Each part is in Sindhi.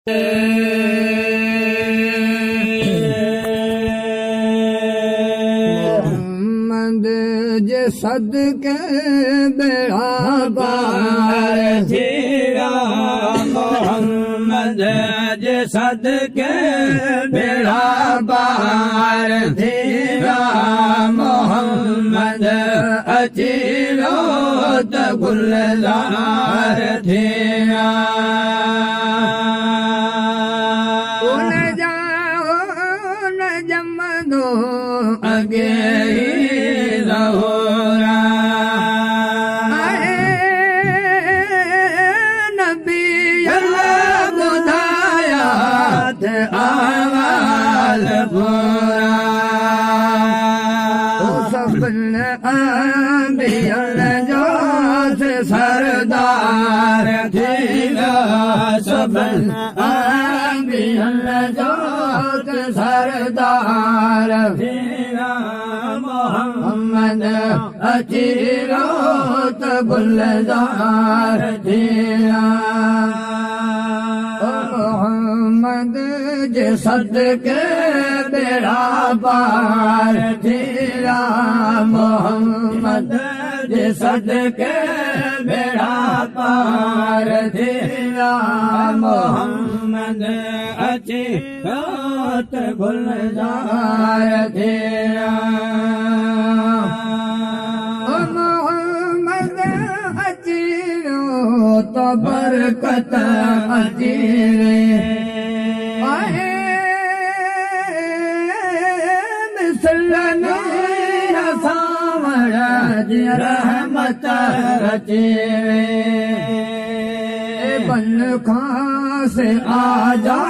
محمد جي صدقي ٻيڙا پار ٿي ويا. محمد جي صدقي ٻيڙا پار ٿي ويا. محمد اچي ويو ته گلزار ٿي ويا. ان جا نه ڄمندو اڳي ئي ظهورا. نبي ٻڌايا ته آواز پورا. سڀني انبين جو سردار ٿي ويو. سڀني انبين جو سردار ٿي ويو. محمد اچي ويو ته گلزار ٿي ويا. محمد جي صدقي ٻيڙا پار ٿي ويا. محمد جي صدقي ٻيڙا پار ٿي ويا. محمد اچي ويو ته گلزار ٿي ويا. محمد اچي ويو ته برڪت اچي وئي. مثل سانوڻ جي رحمت اچي وئي. بن خاص آجا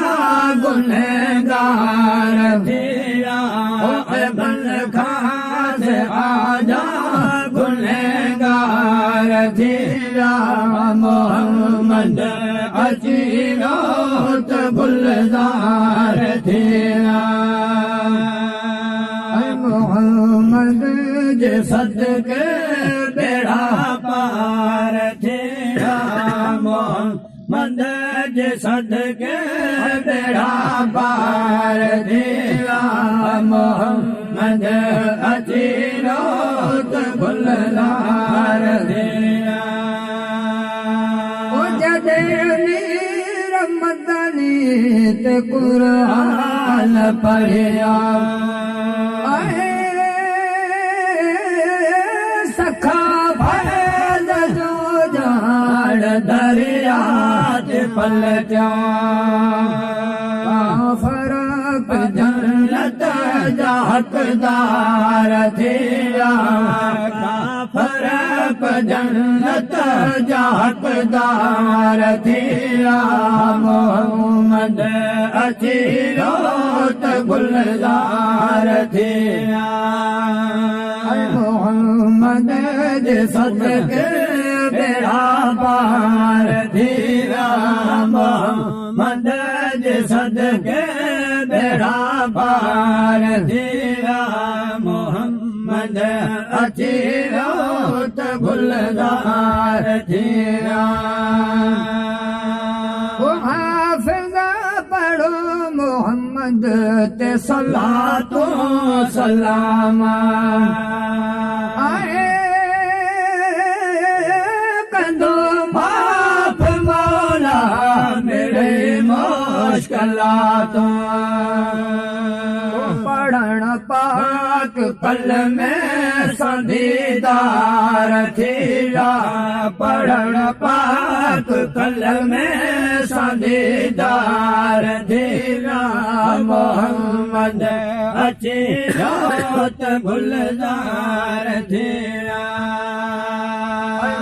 گنهگار ٿي ويا. بن خاص آجا گنهگار ٿي ويا. محمد اچي ويو ته گلزار ٿي ويا. محمد جي صدقي ٻيڙا پار ٿي ويا. محمد جي صدقي ٻيڙا پار ٿي ويا. محمد اچي ويو ته گلزار ٿي ويا. جڏهن نير مدني تي قرآن پڙهيا، سکا فيض جو ڄاڻ دريا تي پلٽيا. فرق جنت جا حقدار ٿي ويا. فرق جنت جا حقدار ٿي ويا. محمد اچي ويو ته گلزار ٿي ويا. محمد جي صدقي ٻيڙا پار ٿي ويا. محمد جي صدقي ٻيڙا پار ٿي ويا. محمد اچي ويو ته گلزار ٿي ويا. حافظ پڙهو محمد تي صلاتو سلام. ڪندو معاف مولا مڙئي مشڪلاتون. پڙهڻ پاڪ ڪلمي سان ديدار ٿي ويا. پڙهڻ پاڪ ڪلمي سان ديدار ٿي ويا. محمد اچي ويو ته گلزار ٿي ويا.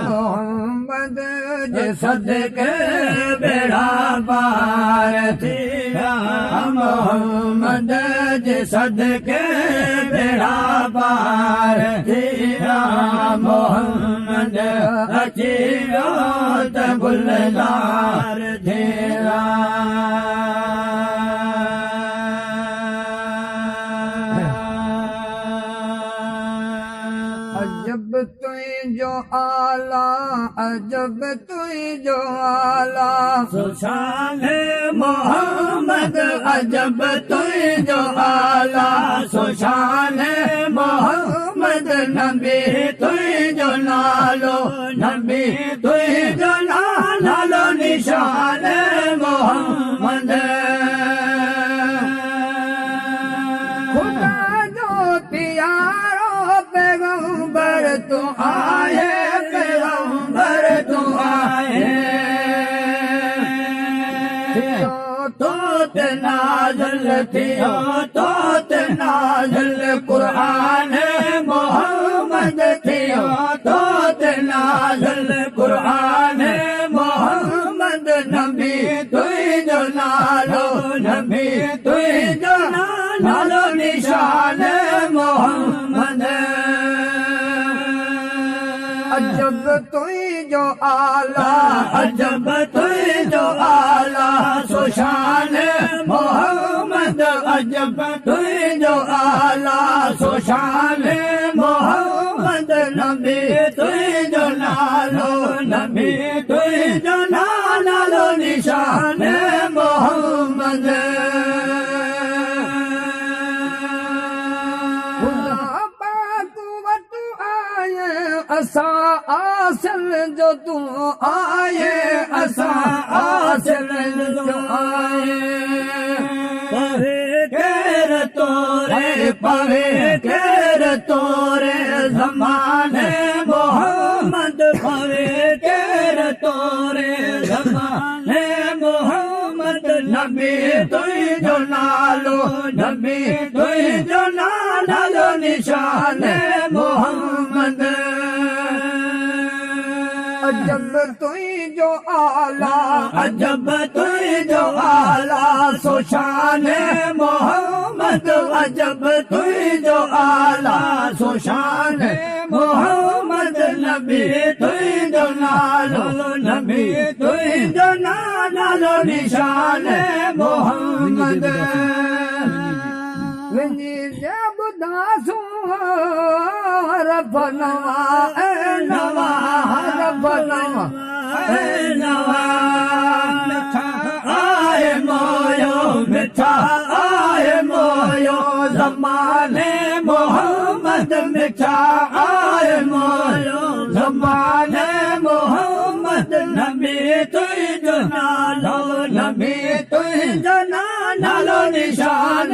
محمد جي صدقي ٻيڙا پار ٿي ويا. محمد جي صدقي ٻيڙا پار ٿي ويا. محمد اچي ويو ته گلزار ٿي ويا. عجب تنهنجو اعليٰ عجب تنهنجو آلا. سو شان محمد عجب تنهنجو آلا، سو شان محمد نبي تنهنجو نالو، نبي تنهنجو نالو نشان محمد. خدا جو پيارو پيغمبر تون آهي، پيغمبر تون آهي. ٿيو تو تي نازل ٿيو، تو تي نازل قرآن محمد، ٿيو تو تي نازل قرآن محمد، نبي تنهنجو نالو، نبي تنهنجو نالو نشان محمد. عجب تنهنجو آلا، عجب تنهنجو آلا، سو شان محمد عجب تنهنجو آلا، سو شان محمد نبي تنهنجو نالو، نبي تنهنجو نالو نشان محمد. خدا پاڪ وٽ آهي اسان آسن جو تون آهي، اسان آسن جو آهي. پوي ڪير توري، پوي ڪير توري زماني محمد، پوي ڪير توري زماني محمد، نبي تنهنجو نالو، نبي تنهنجو نالو نشان محمد. عجب تنهنجو آلا، عجب تنهنجو آلا، سو شان محمد عجب تنهنجو آلا، سو شان محمد نبي تنهنجو نالو، نبي تنهنجو نالو نشان محمد. وڃي ٻڌاسون حرف نوان نوان، حرف نوان نوان. مٺا آهي مويو، مٺا آهي مويو زماني محمد، مٺا آهي مويو زماني محمد، نبي تنهنجو نالو، نبي تنهنجو نالو نشان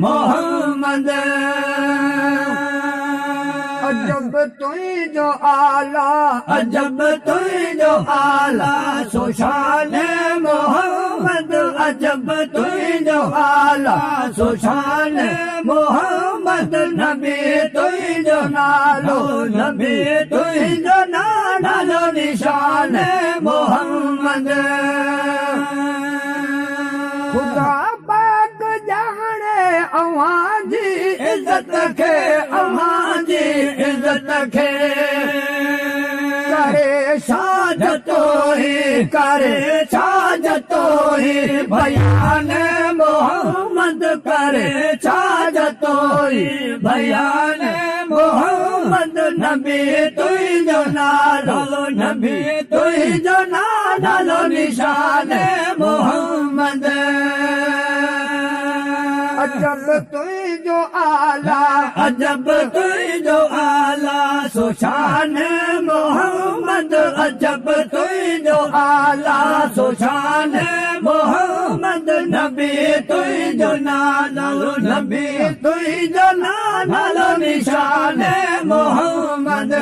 محمد. عجب تنهنجو آلا، عجب تنهنجو آلا، سو شان محمد عجب تنهنجو آلا، سو شان محمد نبي تنهنجو نالو، نبي تنهنجو نالو نشان محمد. خدا پاڪ ڄاڻي اوهان جي عزت کي، اوهان جي عزت کي. ڪري ڇا جتوئي، ڪري ڇا جتوئي بيان محمد، ڪري ڇا جتوئي بيان محمد، نبي تنهنجو نالو، نبي تنهنجو نالو نشان محمد. عجب تنهنجو آلا، عجب تنهنجو آلا، سو شان محمد عجب تنهنجو آلا، سو شان محمد نبي تنهنجو نالو، نبي تنهنجو نالو نشان محمد.